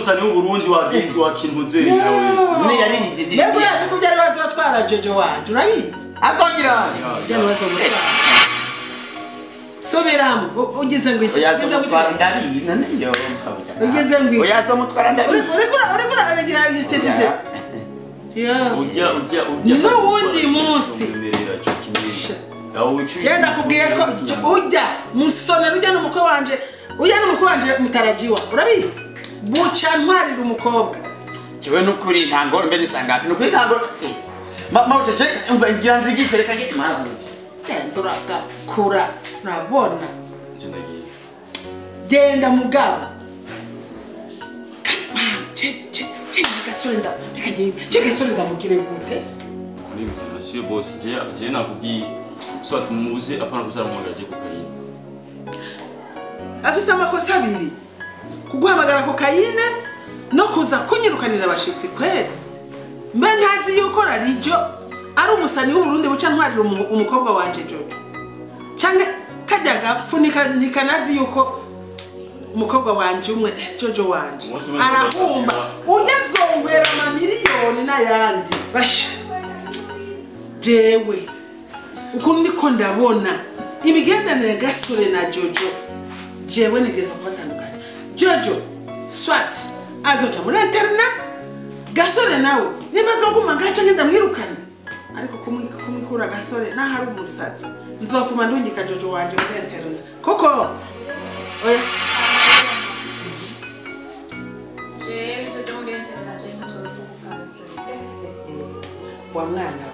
N'umusani w'Uburundi wakintuze nawe. Ne yari Mbega urazi ko byari bazotwara Jojo wanje urabizi? Akongira. Byari bazomutwara. Soberamo ugize ngo iki? Oya azomutwara ndabizi none yo. Ugize ngo iki? Oya azomutwara ndabizi. Uriko uragira sese. Yo. Ujya. N'uwundi munsi. Genda kubwiye ko ujya musonera ujya n'umukwe wanje. Ujya n'umukwe wanje mutarajiwa. Urabizi? Buca ntwarira umukobwa. Jewe nukuri ntango mbe nisanga. Nukuri ntango. Mama uceje umva ngira nzigise reka ngite mama. Genda urakura urabona. Genda mugabo. Che gasore nda. Reka genda. Che gasore ndamugire gute? Muri monsieur boss je nakubwiye soit muze apana kuzara mu gaje kokayine. Afise amakosa abiri. Kuguhamagara kokayine no kuza kunyirukanira abashitsi kwera. Mbe ntazi yuko Rarijo ari umusani w'Uburundi buca ntwarira umukobwa wanje Jojo. Canke kajya gapfunika ntikanazi yuko umukobwa wanje umwe Jojo wanje arahumba ugezongwera amamiliyoni n'ayandi. Basha jewe ukuntu niko ndabona imigenderanire ya Gasore na Jojo jewe nigeze kubatandukanya. Jojo swat azoja muri interna Gasore nawe nimba azoguma ngaca ngenda mwirukana ariko kumwikura Gasore nahari umusatsi nzofuma ndungika Jojo wanje muri interna koko oya jewe Jojo muri interna jewe nzofuma wa mwana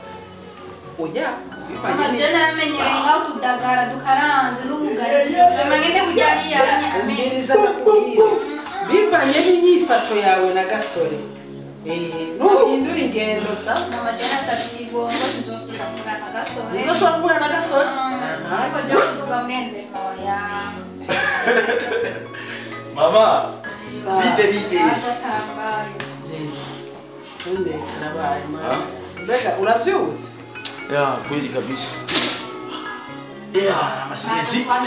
oya bifanye naramenyereye ngaho tudagara dukaranze n'ubugari mangende kujyari yamye amiriza nakubwira bivanye n'inyifato yawe na Gasore nuhindura ingendo sa mama jana tatigomba tuzosubira kuvugana na Gasore uzosubira kuvugana na Gasore ariko je kuzuga mwende oya mama bite bite atambaye nde karabaye mama mbega uravyutse ya kweli kabisa ya amasinzi kwa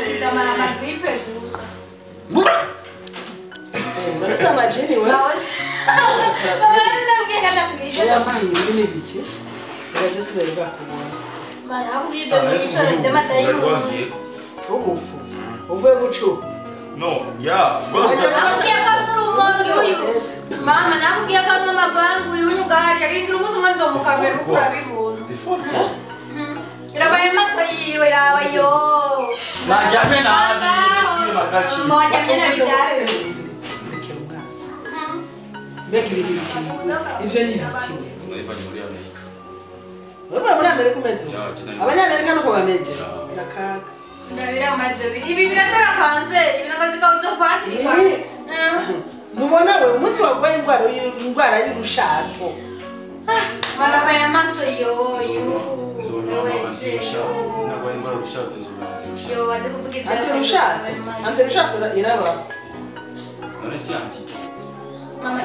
gripe gusa Basa majini we. No, ya. Mama nakubwiye ko ari amabanki uyu nyugari arindira umunsi umwe nzomukabera uko urabibona. Irabaye amaso yiwe iraba yo. Najyamye nabi sima makaki. Mwajyamye nabi dawe. Mbega ibi ivyo ni ibiki? Uva muri Amerika umeze uko? Abanyamerika nuko bameze. Nakaga. Ndabira amavyo ibi biratera kanseri ibi nakazi kazofatirwa. Mubona we umunsi wagwaye indwara y'urushato. Marabaye amaso yo yo. Yo aje kuvuga ibyo. Antirushato iraba. None si anti. Mama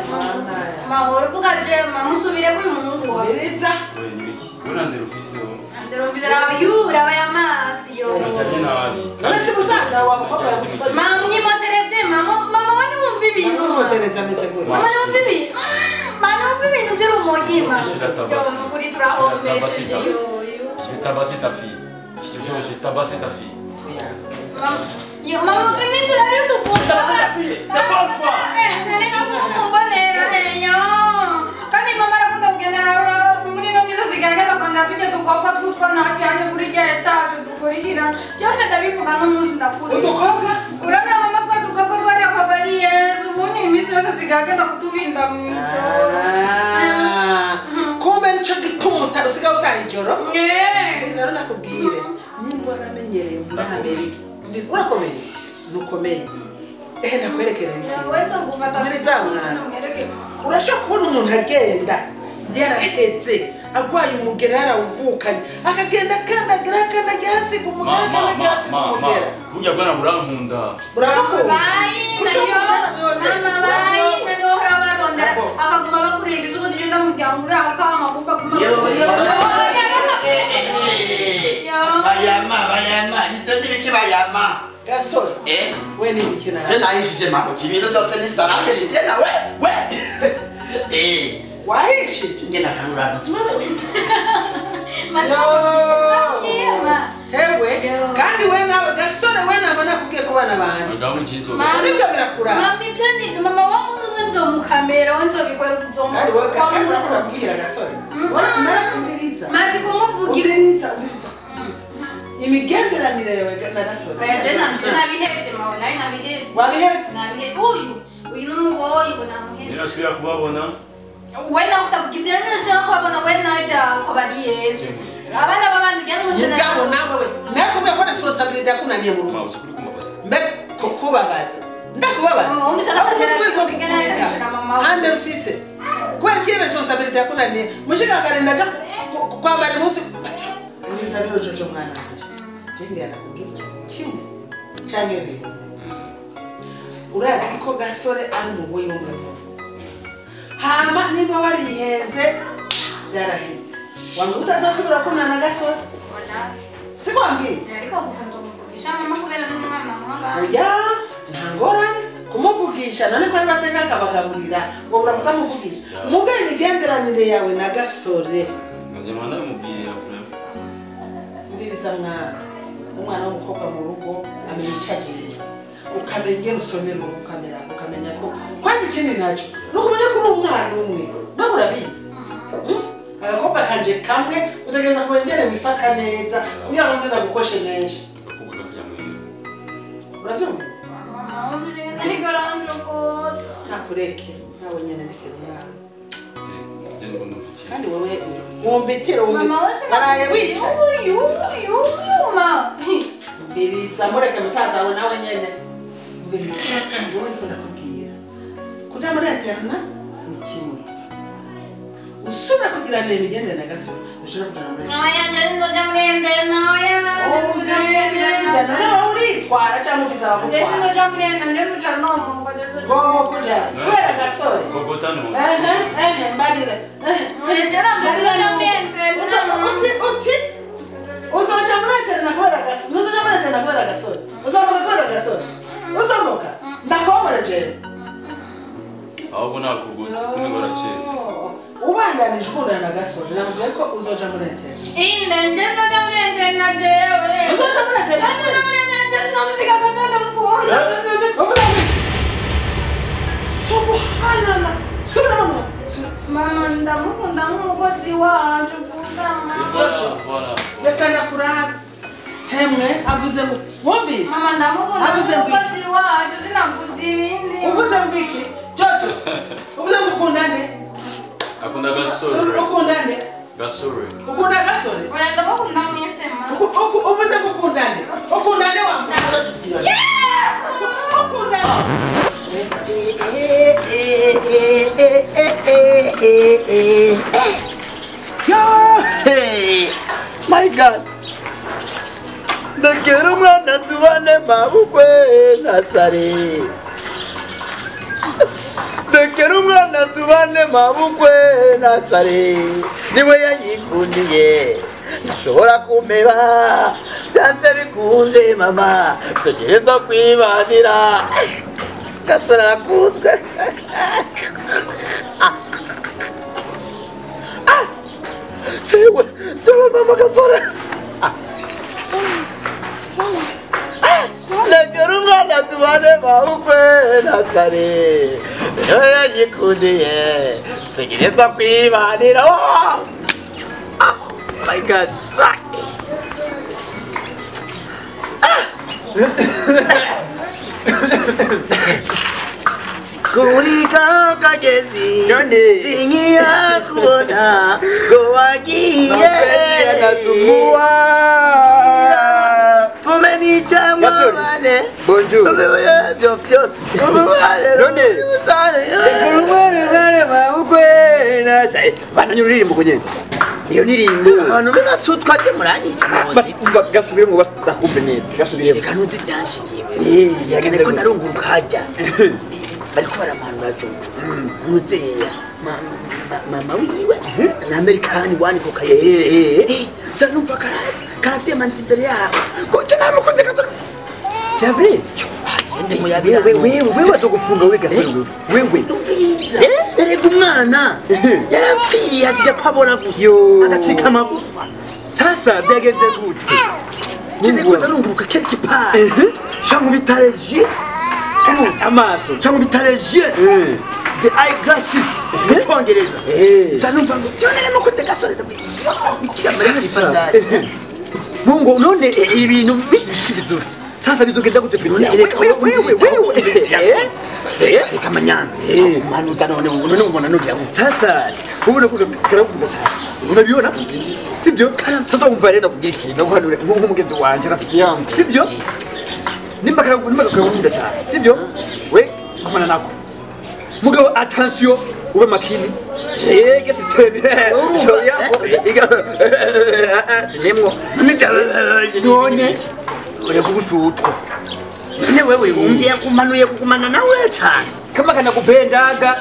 mama uruvuga je mama usubire kuri muhungu wawe. Biriza. We nibiki. We nandera ufise wo. Andera ufise rabayura abayamasi yo. Ndaje nabi. None si musaza wa mukobwa yagusaba. Mama mwimotereze mama mama we numva ibintu. Mwimotereze ameze gute? Mama numva ibintu. Mama numva ibintu by'urumogi mama. Yo nukuri turahombesheje yo yo. Je vais tabasser ta fille. Je te jure, je vais tabasser ta fille. Yo mama iminsi ari utuvuga. Tabasser ta fille. T'es folle quoi? Kandi mama arakunda kugenda muri ino minsi asigaye agenda kurondera tujya dukobwa twutwo ntajyanye kuri rya etaje dukurikira byose ndabivuga n'umunsi ndakuriye udukobwa urabona mama twa dukobwa twariya kwa bariyezi ubundi iminsi yose asigaye agenda kutubinda mu ijoro kumbe nicyo gituma usigaye utaha ijoro rero nakubwire nimba waramenyereye muri Amerika urakomeye ntukomeye nakwerekera urashobora kubona umuntu agenda yarahetse agwaye umugera yarawuvukanye akagenda akandagira akandagira hasiga umugera akandagira hasiga umugera burya bwana burankunda buragukunda akaguma bakureba izuba tugenda mu muryango uriya akama kumva kuma bayama bayama ibyo n'ibiki bayama Gasore. We ni ibiki nawe? Je nahishije mabuja, ibintu byose ni salade nije nawe. We. Wahishije? Nge nakanura wewe. Hewe, kandi we nawe Gasore we nabona kugiye kubana banje. Nivyo birakuraba. Mama ibyo ni mama wa muzi nzomukamera nzobikora kuzomu. Kandi wewe kandi urakunda kubwira Gasore. Wara Mazi kumuvugira. Umviriza. Imigenderanire yawe na Gasore. Oya je nanje nabihevye mawe nawe nabihevye. Wabihevye? Nabihevye. Uyu n'umugoyi ngo namuhevye. Ninasubira kubabona. We nawe utavuga ibyo nashaka kubabona we nawe byako bari Yesu. Abana b'abandi ujya n'umujana. Mugabo nawe we nakubwiye ko responsabilité yakunaniye mu rugo. Mawe kuri kumabaza. Mbe kukubabaza. Ndakubabaza. Hande rufise. Kubera ko responsabilité yakunaniye mushika karenda aja kwambara impuzu. Umviriza rero Jojo mwana wanje. Je ngira nakubwira ikintu kimwe canke bibiri. Urazi ko Gasore ari umuboyi wo mu rugo. Hama niba warihenze byaraheze. Wanga utazasubira kubonana na Gasore? Siko wambwiye? Ariko gusa nzomuvugisha mama kubera n'umwana w'abandi. Oya, nta ngorane kumuvugisha none ko ari bateka akabagaburira ngo uramukamuvugisha. Mugabe imigenderanire yawe na Gasore. Nzima ndamubwira frère. Umviriza mwana, umwana w'umukobwa mu rugo amenya icyo agiriye. Ukamenya ingene usonera ukamera ukamenya ko kwanza ikindi nacyo ni ukumenya ko uri umwana umwe nawe urabizi. Agakobwa kanje kamwe utegereza kumenya ingene wifata neza kugira ngo nze ndagukoshe menshi. Uravyumva? Nakureke nawe nyene ndekera umwana. Kandi wowe wumvitire wumvitire wicaye. Umviriza mureke musaza wawe nawe nyene. Umviriza wowe ndiko ndakubwira. Kuja muri interna ni kimwe. Usubira kugiranira imigendere na Gasore ushobora kujana muri Oya nzoja muri interna oya. Umviriza none wowe uritwara cyangwa ufise abagutwara? Nzoja muri interna nzoja no mu Gomo kuja kubera Gasore. Kogota no. Mbarira. Uti uzoja muri interna kubera Gasore. Uzoja muri interna kubera Gasore. Uzomoka kubera Gasore. Uzomoka. Ndakomora jewe. Ahubwo nakugota kumwe baracera. Ubandanije ukundana na Gasore navuze ko uzoja muri interna. Inde nzoja muri interna jewe. Uzoja muri interna. Nzoja muri interna sinamusiga Gasore ndamukunda. Uvuga iki? Subhanallah. Subhanallah. Mama ndamukunda nk'umugozi wacu gusa mama. Jojo. Reka ndakuraba. Hemwe avuze ngo wumvise? Mama ndamukunda nk'umugozi wacu sinavuze ibindi. Uvuze ngo iki? Jojo. Uvuze ngo ukundane? Akunda Gasore. Ukundane? Gasore. Ukunda Gasore? Oya ndamukunda mwese mama. Uvuze ngo ukundane? Ukundane wa? Yes! Ukundane. Yo, hey, my God. Ndakera umwana tubane mabukwe na sare. Ndakera umwana tubane mabukwe na sare. Niwe yanyikundiye ntashobora kumeba byanse bikunze mama tugereza kwibanira. Gasore arakuzwe. Jewe, jewe mama Gasore. Ndakera umwana tubane mabukwe na sare. Niwe yanyikundiye tugereza kwibanira. Oh my God. Kuri kagezi singiya kubona ko wagiye anasumbua. Fumenicha mwane. Bonjour. None bananyuririmbo kunyene. Iyo ndirimbo abantu b'abasutwa je muranyica. Basi umva gasubiremo basi ndakumve neza. Gasubiremo. Reka ntuzi byanshikiye. Yagende ko ndarunguruka hajya. Bariko baramanura Jojo. Ntuzeya. Mama wiwe na American wani ko kaye. Nza numva karavyemanza imbere yawe. Ko je namukunze Gasore. C'est vrai. Wewe wazogufunga we gasore wewe. Umviriza. Erega umwana yarampfiriye asiga kwabona gusa. Agacika amagufa. Sasa byagenze gute? Niko ndarunguruka quelque part. Cyangwa bitareje. Amaso. Cyangwa bitareje. The eyeglasses. Mu Cyongereza. Sanumva ngo cyone namukunze gasore ndabwira. Mungu none ibintu bisubizura. Sasa bizogenda gute pe? None reka wewe. Reka manyana. Umanuza none none ubona nugira ngo. Sasa ubona ko karavuga cyane. Unabiona? Sibyo? Sasa umva rero nakubwiye ikintu naguhanure nk'umugenzi wanje rafiki yangu. Sibyo? Nimba karakunda cyane. Sibyo? We kumana nako. Mugabo attention ube makini. Yege system. Nimwo. None uri kugusutwa. None wewe umbye kumanuye kukumana nawe cyane. Kama kana kupendaga.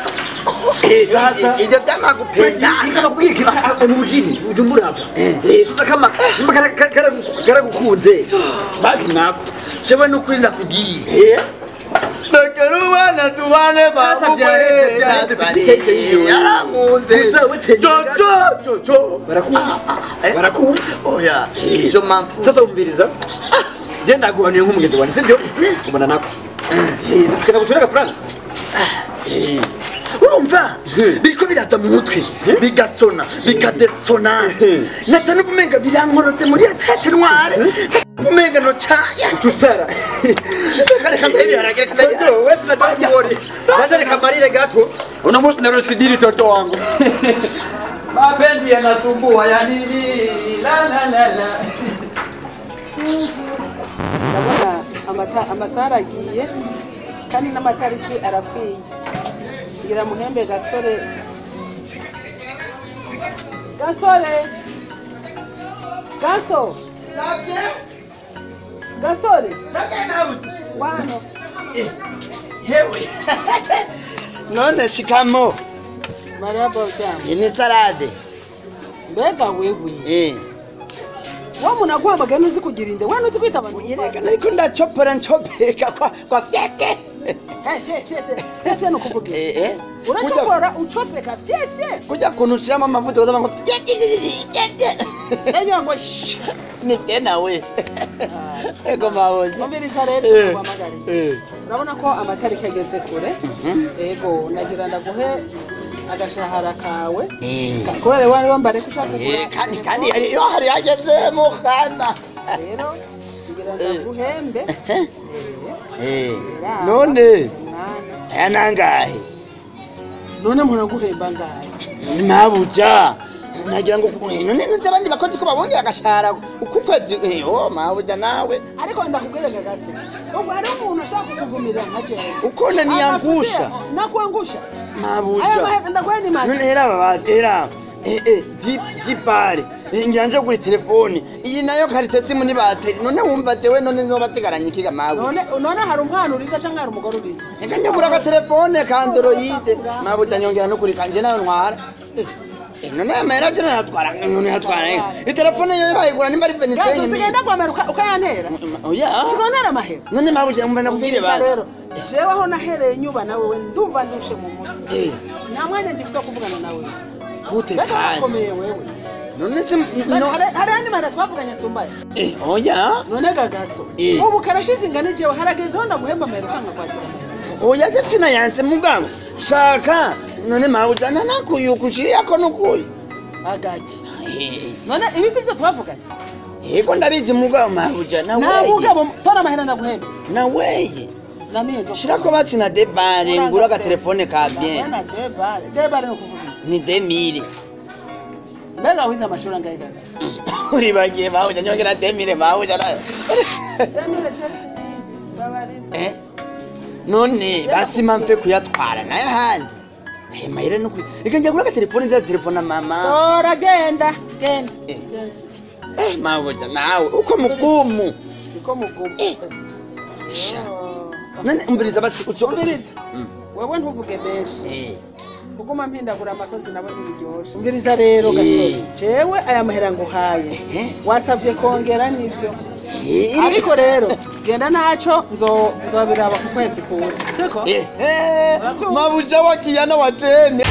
Sasa ivyo kama kupenda kama kubwira mu mujini ujumbura hapa. Sasa kama nimba karagukunze. Baki nako. Jewe nukuri ndakubwiye. Takarubana tubane babu yaramunze. Jojo jojo barakumva. Barakumva. Oya. Jo mpamvu. Sasa umviriza. Je ndaguhanuye nk'umugenzi wanje sibyo? Ubona nako. Sasa gucura agafaranga. Urumva biriko biraza mu mutwe bigasona bikadesona naca n'ubumenga birankorotse muri tete noire umenga no caya tusara reka mbere haragere kandi wewe tunataka nacha nikamarire gato uno munsi narusidiri toto wangu mapenzi yanasumbua ya nini la la la la ndabona amata amasara agiye kandi n'amatariki arakwiye ngira muhembe gasore gasore gaso sabye gasore sabye nawe wano hewe none shikamo marabo cyane ni salade mbega wewe wa muntu aguhamagaye ntuzi kugira inde we ntuzi kwita abantu yereka nariko ndachopera nchopeka kwa fyefye fyefye ni ukuvuga urachopora uchopeka fyefye kujya kuntu ushiramo amavuta ukaza ngo fyefye fyefye enye ngo ni fye nawe ego mawoje umviriza rero guhamagariye urabona ko amatariki ageze kure ego nagira ndaguhe agashahara kawe kubera wari wambare ko ushaka kugura kandi iyo hari yageze mu khana rero ngira ndaguhembe none aya nangahe none muraguhemba ngahe mabuja nagira ngo none nuze abandi bakozi ko babongera agashahara uku kwezi oh mabuja nawe ariko ndakubwira gagasi ubu ari umuntu ashaka kukuvumirira nka jewe uko naniangusha nakuangusha mabuja none era babazi era dipare nganje kuri telefone iyi nayo karite simu ni bateri none wumva jewe none nobasigaranye ikiga mabuja none hari umwana uriza canke hari umugore uriza reka njye ka telefone ka android mabuja nyongera no kuri kanje nayo ntwara none amahera je nayatwara none yatwara itelefone yo bayigura nimba ari 25 usigenda kwamara ukayantera oya usigondera amahera none mabuja umva nakubwire bana jewe aho nahereye nyuba nawe we ndumva ndushe mu mutwe nta mwanya ngifise wo kuvugana nawe gute kandi none se no hari andi mahera twavuganye nsumbaye oya none gagaso ubu karashize ingana jewe haragezeho ndaguhemba amahera ukanga kwakira oya je sinayanse mugabo shaka none mabuja nanakuyukushiriyako nukuyi agaki none ibi si byo twavuganye yego ndabizi mugabo mabuja naweye mugabo tora amahera ndaguhemba naweye shirako basi na debare ngura agatelefone ka bien debare ni ukuvuga ni 2000 mbega wize amashuri angahe gaga uribagiye mabuja nyongera 2000 mabuja none basi mpamve kuyatwara nayo ahandi ayo mahera no reka njya gura telefone nza telefona mama ora genda genda mabuja nawe uko mugumu uko mugumu none umviriza basi umviriza wewe ntuvuge menshi kuguma mpindagura amakozi nabo ntibiryoshe umviriza rero gasore jewe aya mahera nguhaye wasavye kongera nivyo Ariko rero genda ntaco nzobiraba ku kwezi kuza, siko? Mabuja wa kijana wa jene.